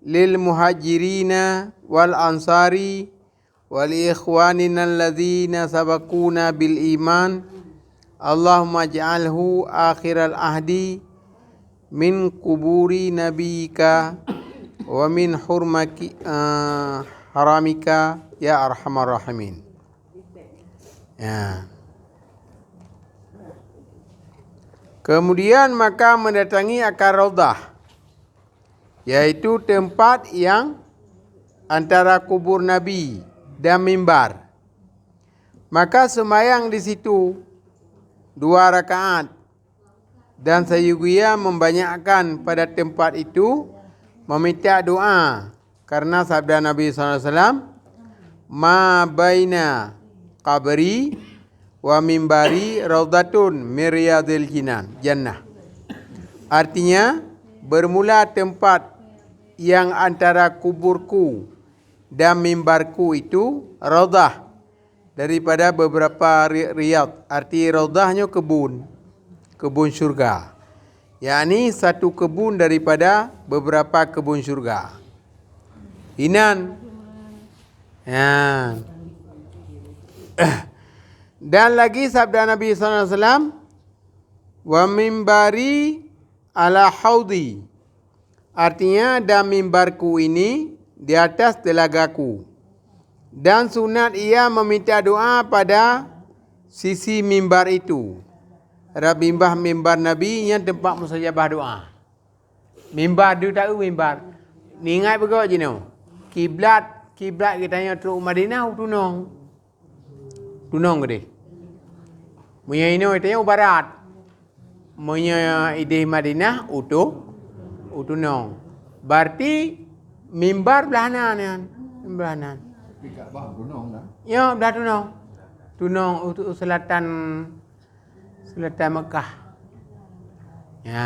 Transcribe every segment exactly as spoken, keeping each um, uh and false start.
lil muhajirina wal ansari wa li ikhwanina alladzina sabaquna bil iman. Allahumma ij'alhu akhiral ahdi min quburi nabiyyika wa min hurmaki, eh, haramika ya arhamar rahimin. Ya. Kemudian maka mendatangi akan Raudhah, yaitu tempat yang antara kubur Nabi dan mimbar. Maka sembahyang di situ dua rakaat, dan sagiya membanyakkan pada tempat itu meminta doa, karena sabda Nabi sallallahu alaihi wasallam, "Ma baina qabri wa mimbari raudhatun min riyadil jinan, jannah." Artinya, bermula tempat yang antara kuburku dan mimbarku itu raudhah daripada beberapa ri-, riyadh. Arti raudhah nyoe kebun, kebun syurga. Yakni satu kebun daripada beberapa kebun syurga. Inan. Ya. Dan lagi sabda Nabi sallallahu alaihi wasallam, "Wa mimbari ala haudi." Artinya, dan mimbarku ini di atas telagaku. Dan sunat ia meminta doa pada sisi mimbar itu. Rab mimbar, mimbar Nabi nyan tempat mustajabah doa. Mimbar, dua taeu mimbar. Ingat beugöt jinoe. Kiblat, kiblat geutanyoe trok u Madinah u tunong. Tunong keudeh. Meunyoe inoe tanyoe u barat. Meunyoe ideh Madinah u tu-, u tunong. Berarti mimbar blah nan nyan. Blah nan. Tapi Ka'bah tunong dah. Ya, blah tunong. Tunong u, u selatan, selatan Mekah. Ya,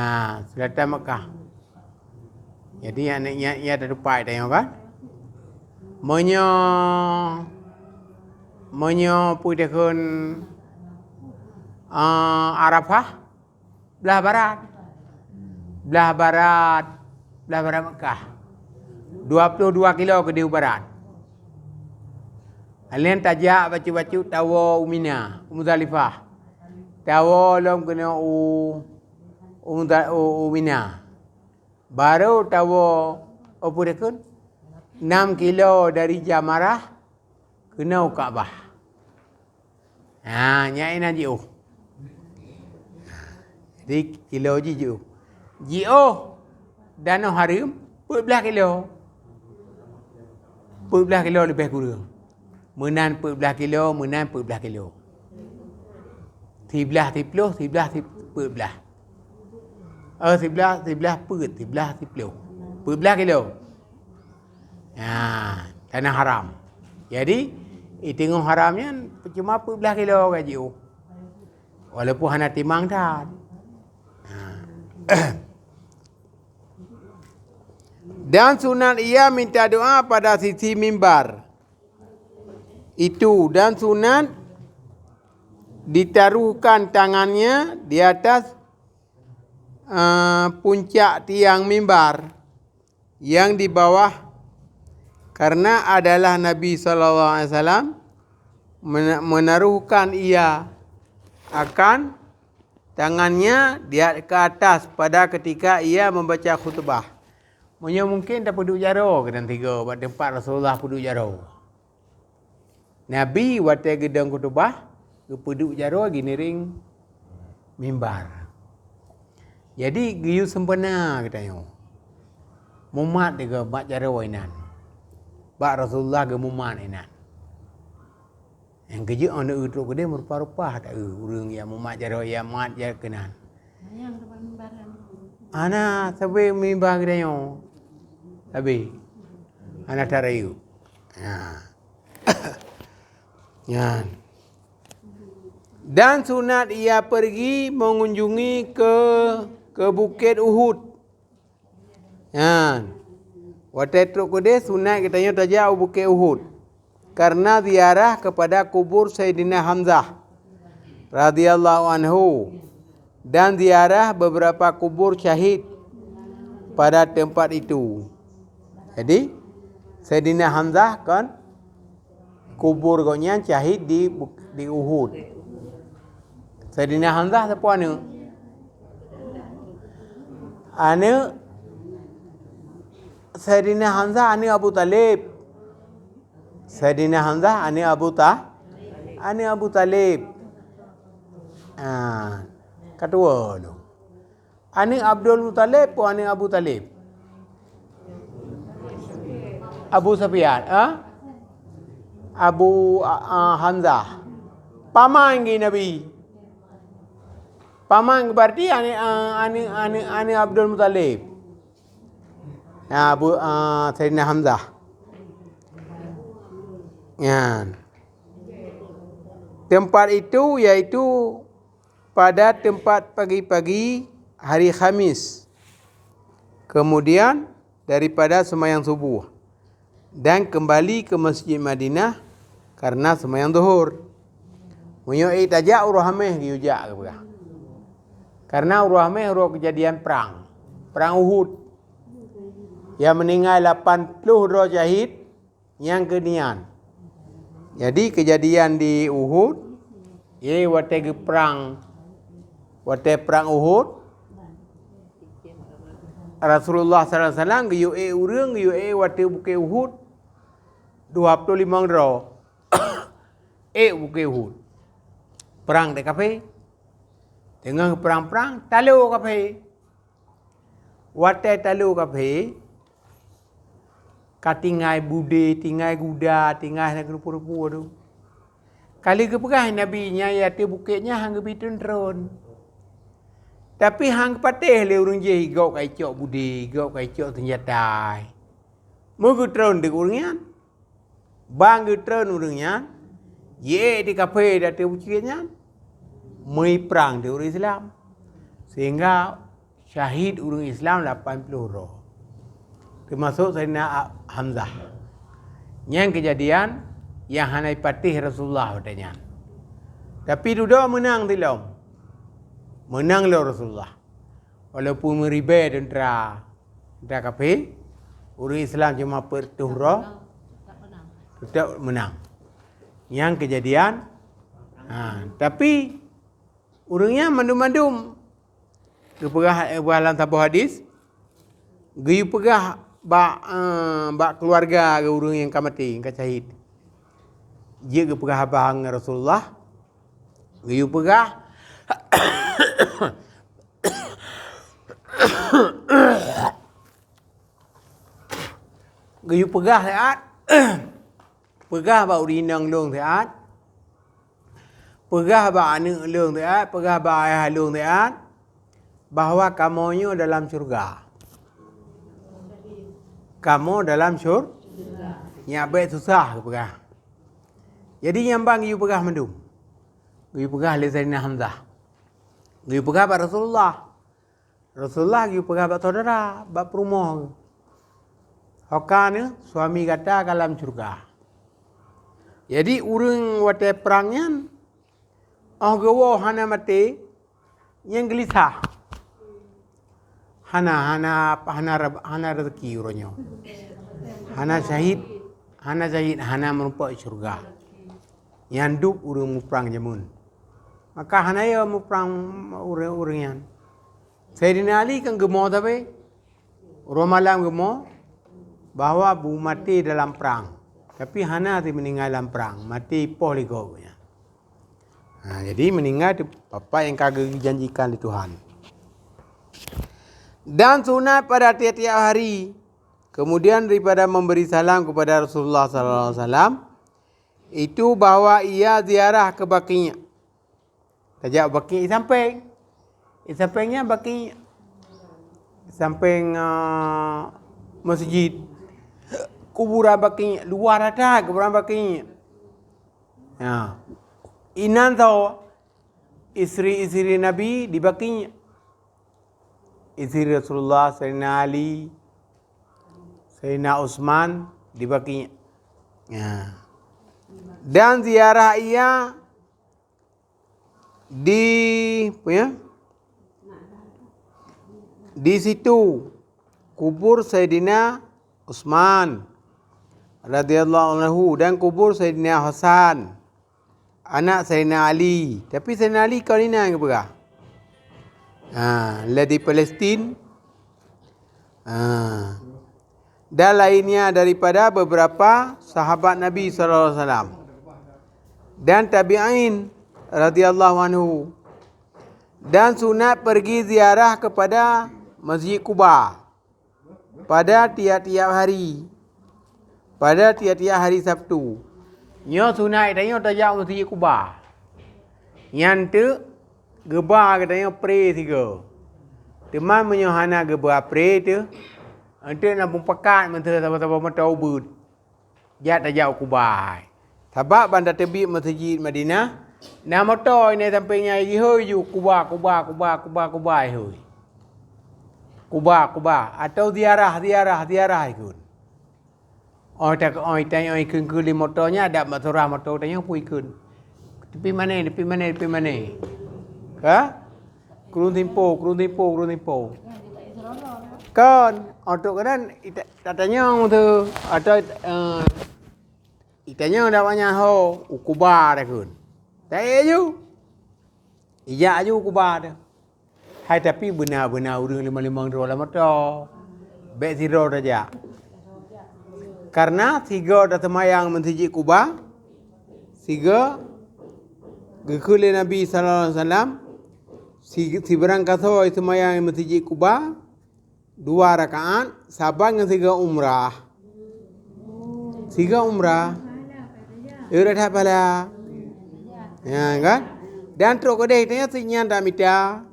selatan Mekah. Jadi, nyan, nyan, nyan tatupat tanyoe kan? Meunyoe, meunyoe peue takheun, ah, Arafah, blah barat. Blah barat, blah barat Mekah. Dua ploh dua kilo keudeh u barat. Alèh tajak bacut-bacut tawoe u Mina, u Muzdalifah. Tawoe lom keunoe u, u Muzda-, u, u Mina. Barô tawoe, oh, peue takheun? Nam kilo dari Jamarah keunoe u Ka'bah. Ha, nyan inan jiôh. Jadi, kilo jih jiôh. Jiôh Danau Hareum, peuet blaih kilo. Peuet blaih kilo leubeh kureueng. Meunan peuet blaih kilo, meunan peuet blaih kilo. Siblaih siploh, siblaih si-, peuet blaih. Eh, siblaih, siblaih peuet, siblaih siploh. Peuet blaih kilo. Nah, tanah haram. Jadi, i teungoh haram nyan cuma peuet blaih kilo ka jiôh. Walaupun hana timang that. Nah. Dan sunat ia minta doa pada sisi mimbar itu, dan sunat ditaruhkan tangannya di atas, eh, puncak tiang mimbar yang di bawah, karena adalah Nabi sallallahu alaihi wasallam mena-, menaruhkan ia akan tangannya di at-, ke atas pada ketika ia membaca khutbah. Meunyoe mungkin tapeuduek jaroe keudang tiga bak teumpat Rasulullah peuduek jaroe. Nabi watèe geudong khutbah, geupeuduek jaroe geuniréng mimbar. Jadi geuyue sempurna geutanyoe. Mumat lé geumat jaroe inan. Bak Rasulullah geumumat inan. Nyang keujeuet aneuk eu trok keudeh meurupa-rupa taeu ureueng nyang mumat jaroe nyang mat jak keunan. Hana sabe mimbar geutanyoe. Sabe. Hana tarayeuk. Ha. Nyan. Dan sunat ia pergi mengunjungi ke, ke Bukit Uhud. Nyan. Watèe trok keudeh sunat geutanyoe tajak u Bukét Uhud, karena ziarah kepada kubur Saidina Hamzah radhiyallahu anhu dan ziarah beberapa kubur syahid pada tempat itu. Jadi, Saidina Hamzah kan kubur gobnyan syahid di, di Uhud. Saidina Hamzah sapeue aneuëk? Aneuëk Saidina Hamzah aneuëk Abu Talib. Saidina Hamzah aneuëk Abu Ta-, aneuëk Abu Talib. Ha, ka tuwo lom. Aneuëk Abdul Muthalib peue aneuëk Abu Talib? Abu Sufyan, ah? Abu, ah, ah, Hamzah. Paman geuh Nabi. Paman berarti aneuëk, ah, aneuëk, aneuëk, aneuëk Abdul Muthalib. Nah, Abu, ah, Saidina Hamzah. Nyan. Tempat itu yaitu pada tempat pagi-pagi hari Khamis. Kemudian daripada sembahyang subuh dan kembali ke Masjid Madinah karena sembahyang zuhur. Meunyoe ék tajak uroe Hameh geuyue jak geupeugah. Karena uroe Hameh uroe kejadian perang, perang Uhud. Nyang meuninggai lapan ploh droe syahid, nyang keu nyan. Jadi kejadian di Uhud, ye watée geuprang, watée prang Uhud, Rasulullah sallallahu alaihi wasallam geuyue ék ureuëng, geuyue ék watée bukét Uhud, dua ploh limong droe. Ék bukét Uhud. Prang dek kafé. Teungoh prang-prang, talo kafé. Watée talo kafé, ka tinggai budé, tinggai guda, tinggai hana keureupue-reupue tu. Ka lheueh geupeugah Nabi nyan, "Di ateueh bukét nyan han geubi tron-tron." Tapi han geupatéh lé ureuëng jih, gob ka icok budé, gob ka icok seunjata. Meugeutron deuk ureuëng nyan. Ban geutron ureuëng nyan, jiék di kafé di ateueh bukét nyan, meuiprang di ureuëng Islam. Sehingga syahid ureuëng Islam lapan ploh droe. Teumasok Saidina A-, Hamzah. Nyan kejadian nyang hana ipatéh Rasulullah watée nyan. Tapi dudoe meunang silom. Meunang lom Rasulullah. Walaupun meuribée teuntara, teuntara kafé, ureuëng Islam cuma peuet reutôh droe, tetap meunang. Nyang kejadian, ha, tapi ureuëng nyan mandum-mandum geupeugah, eh, lam saboh hadis, geuyue peugah bak, eh, bak keuluwarga ureuëng nyang ka maté, nyang ka syahid. Jeuet geupeugah haba ngon Rasulullah, geuyue peugah, geuyue peugah siat, peugah bak ureuëng inong lôn siat, peugah bak aneuëk lôn siat, peugah bak ayah lôn siat, bahwa kamoe nyoe dalam syeuruga. Kamoe dalam syur-, nyak bék susah geupeugah. Jadi nyang ban geuyue peugah mandum. Geuyue peugah lé Saidina Hamzah. Geuyue peugah bak Rasulullah. Rasulullah geuyue peugah bak syedara, bak peurumoh geuh. Ho ka nyoe suami gata ka lam syeuruga. Jadi ureuëng watée prang nyan, óh geuwoe hana maté, nyang geulisah. Hana, hana, hana re-, hana rezeki uroe nyoe. Hana syahid, hana syahid, hana meurumpok syeuruga. Nyan dub ureuëng muprang jameun. Maka hana yo muprang ureuëng-ureuëng nyan. Saidina Ali kan geumo sabe. Uroe malam geumo bahwa bu maté dalam prang. Tapi hana si meuninggai lam prang, maté poh lé gob nyan. Ha, jadi meuninggai teuk pat nyang ka geujanjikan lé Tuhan. Dan sunat pada tiap-tiap hari, kemudian daripada memberi salam kepada Rasulullah sallallahu alaihi wasallam, itu bahwa ia ziarah ke Baqi'. Tajak Baqi' di sampéng. Di sampéng nyan Baqi'. Sampéng, ah, masjid. Kuburan Baqi', luwa that kuburan Baqi'. Ya. Inan tho isteri-isteri Nabi di Baqi'. Isteri Rasulullah, Saidina Ali, Saidina Utsman di Baqi'. Ya. Dan ziarah ia di, apa ya? Di situ kubur Saidina Utsman radhiyallahu anhu dan kubur Saidina Hasan, anak Saidina Ali. Tapi Saidina Ali kon inan geupeugah. Ha, lé di Palestin. Ha. Dan lainnya daripada beberapa sahabat Nabi sallallahu alaihi wasallam. Dan tabi'in radhiyallahu anhu. Dan sunat pergi ziarah kepada Masjid Quba pada tiap-tiap hari, pada tiap-tiap hari Sabtu. Nyoe sunat tanyoe tajak Masjid Quba. Nyan teuk geuba geutanyoe pre sigoe. Teuma meunyoe hana geuba pre teuh, enteuk na mupakat meuteue saboh-saboh meuto ubeut. Jak tajak u Quba. Sabab ban tateubiet Meuseujid Madinah, na moto inai sampéng nyan jihôi ju Quba, Quba, Quba, Quba, Quba jihôi. Quba, Quba, atau ziarah, ziarah, ziarah ikheun. Oh, tak, oh, itanyoe ikheun-kheun lé moto nyan, adak bak surah moto tanyoe pun ikheun. Tepi mané, tepi mané, tepi mané. Ka? Kurung Simpo, Kurung Simpo, Kurung Simpo. Kon, untuk keunan ita-, tatanyong tu, atau, eh, itanyong dak awaknyan ho, u Quba dah kun. Tak aju. Ijak aju u Quba tu. Hai tapi beuna-beuna ureuëng limong-limong droe lam moto. Bèk sidroe tajak. Karena sigoe taseumayang Meuseujid Quba, sigoe geukheun lé Nabi sallallahu alaihi wasallam, si-, sibeurangkasoe seumayang Meuseujid Quba, dua rakaat, saban ngon sigoe umrah. Sigoe umrah. Yo, dah that pahala. Ya, kan? Dan trok keudeh tanyoe si nyan tamita.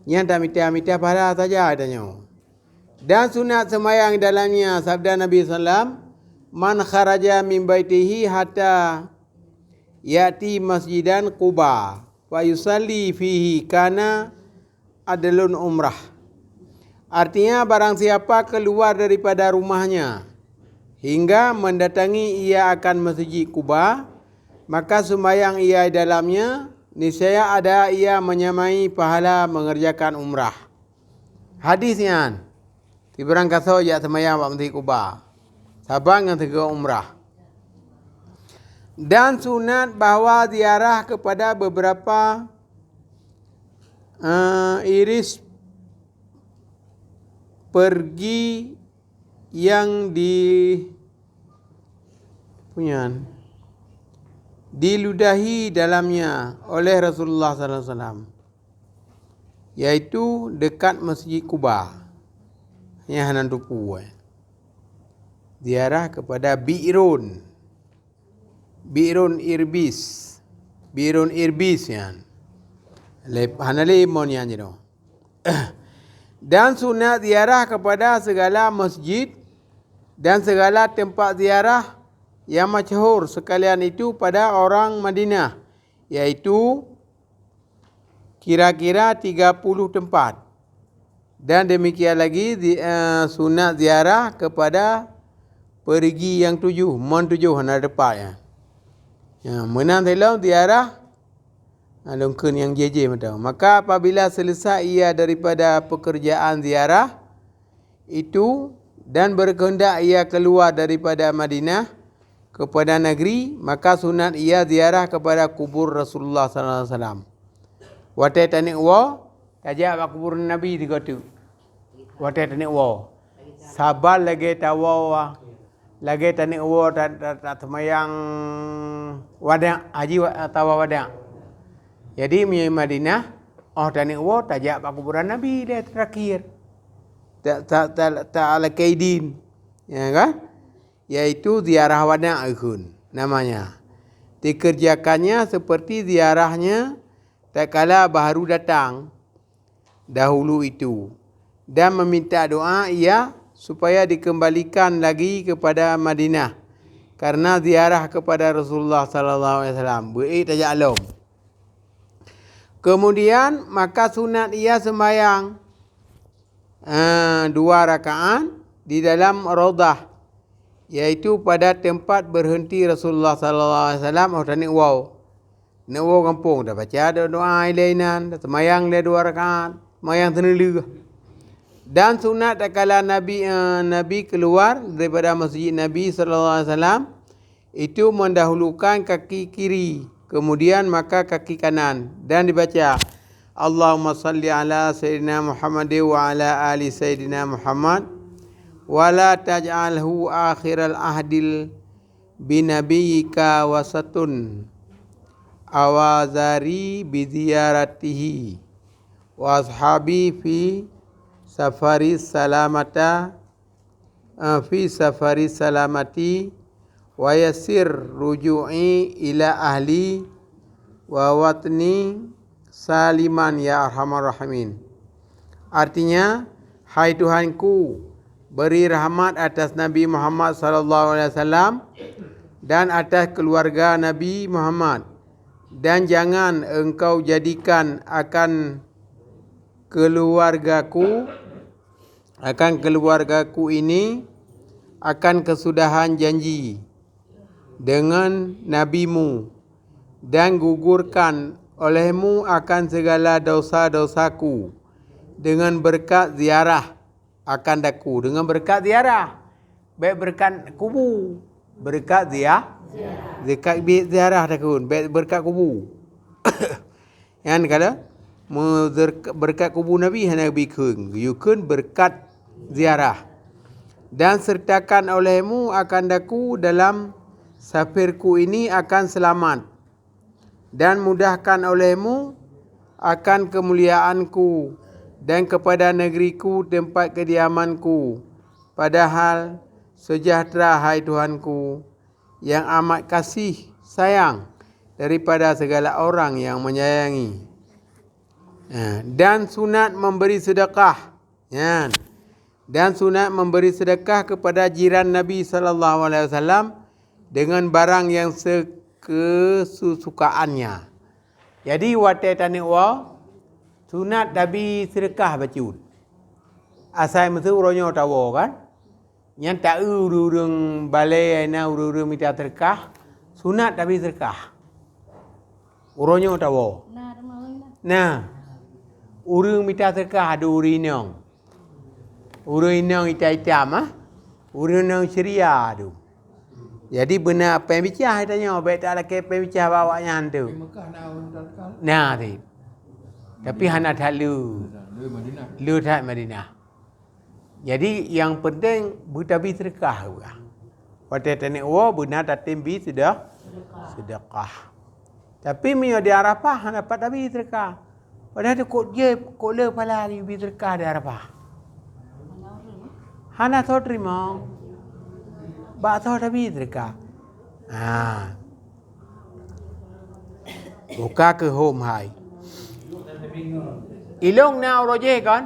Nyan tamita, mita pahala saja tanyoe. Dan sunat seumayang dalamnya, sabda Nabi sallam, "Man kharaja min baitihi hatta ya'ti masjidan Quba, fa yusalli fihi kana adlun umrah." Artinya, barang siapa keluar daripada rumahnya hingga mendatangi ia akan Masjid Quba, maka seumayang ia di dalamnya, niscaya ada ia menyamai pahala mengerjakan umrah. Hadis nyan, sibeurangkasoe jak seumayang bak Masjid Quba, saban ngon sigoe umrah. Dan sunat bahwa ziarah kepada beberapa, eh, iris pergi yang di, punyan, diludahi dalamnya oleh Rasulullah sallallahu alaihi wasallam, yaitu dekat Masjid Quba. Nyan hana tupu, eh. Ziarah kepada Bi'run. Bi'run Irbis. Bi'run Irbis nyan. Le-, hana lé mon nyan jinoe. Dan sunat ziarah kepada segala masjid dan segala tempat ziarah yang masyhur sekalian itu pada orang Madinah, yaitu kira-kira tiga puluh tempat. Dan demikian lagi zi-, eh, sunat ziarah kepada perigi yang tujuh, mon tujuh hana teupatnya. Ya, meunan silom ziarah, ha, lôn kheun nyang jih-jih mantong. Maka apabila selesai ia daripada pekerjaan ziarah itu dan berkehendak ia keluar daripada Madinah kepada negeri, maka sunat ia ziarah kepada kubur Rasulullah sallallahu alaihi wasallam. Watèe taneuk woe, tajak bak kuburan Nabi sigoe teuk. Watèe taneuk woe. Saban lagèe tawoe, lagèe taneuk woe ta-, ta-, ta-, taseumayang wada', haji wa-, atawa wada'. Jadi, meunyoe Madinah, oh taneuk woe, tajak bak kuburan Nabi deh terakhir. Ta-, ta-, ta-, ta-, talakèe idin. Ya kan? Yaitu ziarah wada' ikheun namanya. Dikerjakannya seperti ziarahnya tatkala baru datang dahulu itu, dan meminta doa ia supaya dikembalikan lagi kepada Madinah karena ziarah kepada Rasulullah sallallahu alaihi wasallam. Beuék tajak lom. Kemudian, maka sunat ia sembahyang, eh, dua rakaat di dalam Raudhah, yaitu pada tempat berhenti Rasulullah sallallahu alaihi wasallam, oh, taneuk woe. Neuk woe gampông, tabaca doa-doa ilée inan, taseumayang lé dua rakaat, seumayang teuneulheueh. Dan sunat tatkala Nabi, eh, Nabi keluar daripada masjid Nabi sallallahu alaihi wasallam, itu mendahulukan kaki kiri, kemudian maka kaki kanan, dan dibaca, "Allahumma salli ala Sayyidina Muhammad wa ala ali Sayyidina Muhammad, wa la taj'alhu akhiral ahdil bi nabiyyika wasatun awazari bi ziyaratihi wa ashabi fi safari salamata, eh, fi safari salamati wa yasir ruju'i ila ahli wa watni saliman ya arhamar rahimin." Artinya, "Hai Tuhanku, beri rahmat atas Nabi Muhammad sallallahu alaihi wasallam dan atas keluarga Nabi Muhammad, dan jangan Engkau jadikan akan keluargaku, akan keluargaku ini akan kesudahan janji dengan nabimu, dan gugurkan olehmu akan segala dosa-dosaku dengan berkat ziarah akan daku, dengan berkat ziarah, bèk berkat kubu, berkat ziarah, berkat ziarah daku, bèk berkat kubu." Nyan ka lheueh, meu-, berkat kubu Nabi hana geubri kheun, geuyue kheun berkat ziarah. "Dan sertakan olehmu akan daku dalam safirku ini akan selamat, dan mudahkan olehmu akan kemuliaanku dan kepada negeriku tempat kediamanku. Padahal sejahtera, hai Tuhanku, yang amat kasih sayang daripada segala orang yang menyayangi." Ha, dan sunat memberi sedekah. Nyan. Dan sunat memberi sedekah kepada jiran Nabi sallallahu alaihi wasallam dengan barang yang se-, kesusukaannya. Jadi, watèe taneuk woe, sunat tabi seudeukah bacut. Asai meusu uroe nyoe tawoe kan? Nyan taeu ureueng-ureueng balè na ureueng-ureueng mita seudeukah, sunat tabi seudeukah. Uroe nyoe tawoe. Nah, ureueng mita seudeukah adu ureueng inong. Ureueng inong itam-itam, ah. Ureueng inong ceria tu. Jadi beuna péng bicah tanyoe, bèk talakèe péng bicah bak awaknyan tu. Nah, ti. Tapi hana that le. Le that Madinah. Jadi nyang penting beutabi seudeukah. Watèe taneuk woe beuna tatem bi seude-, seudeukah. Tapi meunyoe di Arafah hana pat tabi seudeukah. Padahai teuh kok jeuet, kok le pala geuyue bi seudeukah di Arafah. Hana soe teurimong. Bak soe tabi seudeukah. Ha. Buka keu hom hai. Ilong na uroe jéh kon?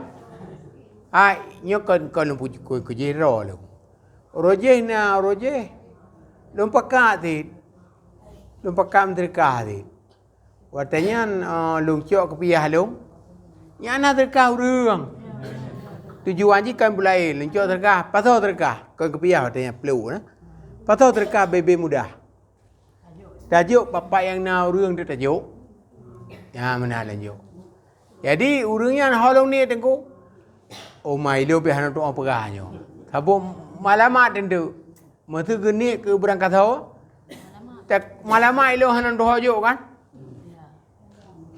Hai, nyoe kon, kon lôn pu-, ku, ku jih droe lôn. Uroe jéh na uroe jéh. Lôn pakat cit. Lôn pakat meuseudeukah cit. Watèe nyan, eh, lôn cok keupiah lôn. Nyan na seudeukah ureueng. Tujuan jih kon peulaén, lôn cok seudeukah, pasoe seudeukah, kon keupiah watèe nyan plôk na. Pasoe seudeukah bèe-bèe mudah. Tajok bapak nyang na ureueng tu tajok. Nyan meunan lôn jok. Jadi ureueng nyan ho lôn niet teungku. Oh, ma ilôn pih hana tu'oh peugah nyoe. Saboh malamat teuntu. Meuseu geuniet keu beurangkasoe, tak malamat ilôn hana tu'oh jok kan?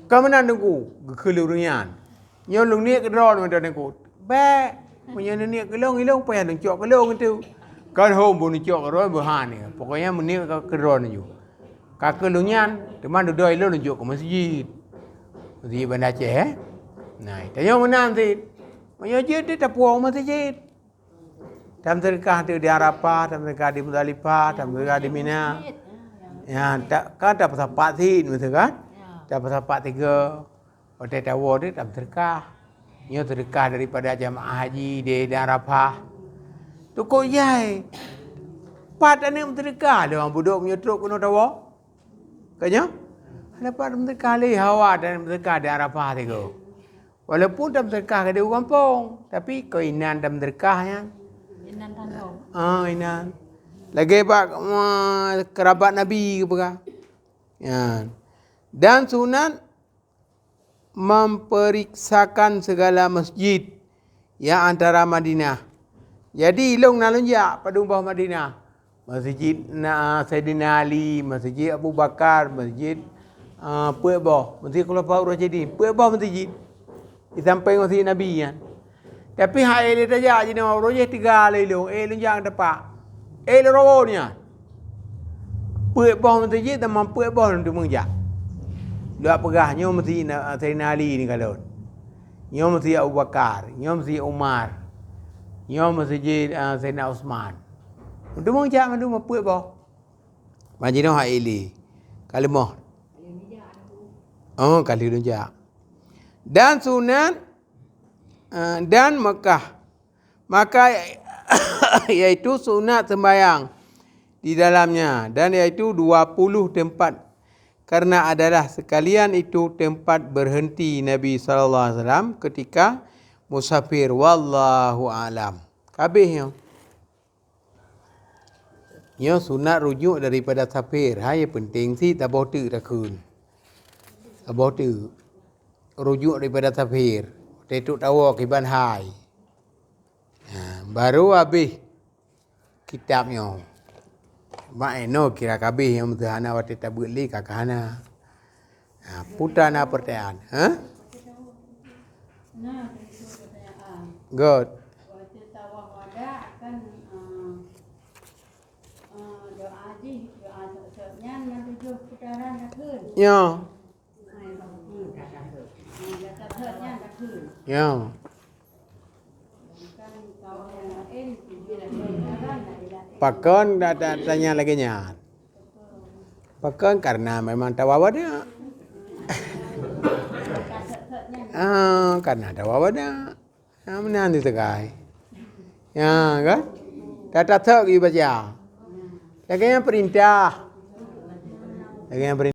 Ka meunan teungku, geukheun lé ureueng nyan. Nyoe lôn niet keu droeneuh teungku. Bèk, meunyoe neuniet keu lôn, ilôn payah lôn cok keu lôn teuk. Kon hom beu neucok keu droeneuh beuhan nyoe. Pokoknya meuniet keu droeneuh ju. Ka keu lôn nyan, teuma dudoe ilôn lôn jok keu meuseujid. Meuseujid Banda Aceh, eh. Nah, tanyoe meunan cit. Meunyoe jeuet teuh tapuwoe meuseujid. Tameuseudeukah teuh di Arafah, tameuseudeukah di Muzdalifah, tameuseudeukah di Mina. Ya, ta-, kan tapeusapat cit, miseue kan? Tapeusapat tiga. Watèe tawoe teuh tameuseudeukah. Nyoe seudeukah daripada jamaah haji di, di Arafah. Teungku jai. Pat aneuk meuseudeukah lé ureueng budok meunyoe trok keunoe tawoe? Ka nyoe? Hana pat meuseudeukah lé hawa dan meuseudeukah di Arafah tiga. Walaupun tameuseudeukah keudéh u gampông, tapi kon inan tameuseudeukah nyan. Inan tandong. Ah, inan. Lagèe bak, ma, keurabat Nabi geupeugah. Nyan. Dan sunat memperiksakan segala masjid ya antara Madinah. Jadi ilong na lôn jak padum boh Madinah. Masjid na Saidina Ali, Masjid Abu Bakar, Masjid, ah, peuet boh, Masjid Khulafaur Rasyidin, peuet boh masjid. Di sampéng Masjid Nabi nyan. Tapi hai lé tajak jinoe uroe jih tiga lé ilong, eh lôn jak teumpat. Eh lôn rawon nyan. Peuet boh masjid teuma peuet boh lôn teumpat jak. Lôn peugah nyoe Masjid na-, Saidina Ali ni kalon. Nyoe Masjid Abu Bakar, nyoe Masjid Umar. Nyoe Masjid, ah, Saidina Utsman. Untuk meujak mandum peuet boh. Ban jinoe hai lé. Ka leumoh. Oh, ka lheueh lôn jak. Dan sunat, ah, dan Mekah. Maka yaitu sunat sembahyang di dalamnya dan yaitu dua puluh tempat karena adalah sekalian itu tempat berhenti Nabi sallallahu alaihi wasallam ketika musafir. Wallahu a'lam. Kabeh nyoe. Nyoe sunat rujuk daripada safir. Hai penting si taboh teuk takheun. Taboh teuk. Rujuk daripada safir. Tetuk tawoe kiban hai. Ha, baru habéh kitab nyoe. Mak eno kira kabéh nyang meutuhana watée tabeuet lé ka hana. Ha, putra na pertanyaan. Ha? Good. Ya. Ya. Pakon dak, dak tanya lagée nyan? Pakon karena memang tawa badak. Ah, karena tawa badak. Ah, meunan teukai. Ya, kan? Tata thok geubaca. Lagée nyan perintah. Lagée nyan perintah.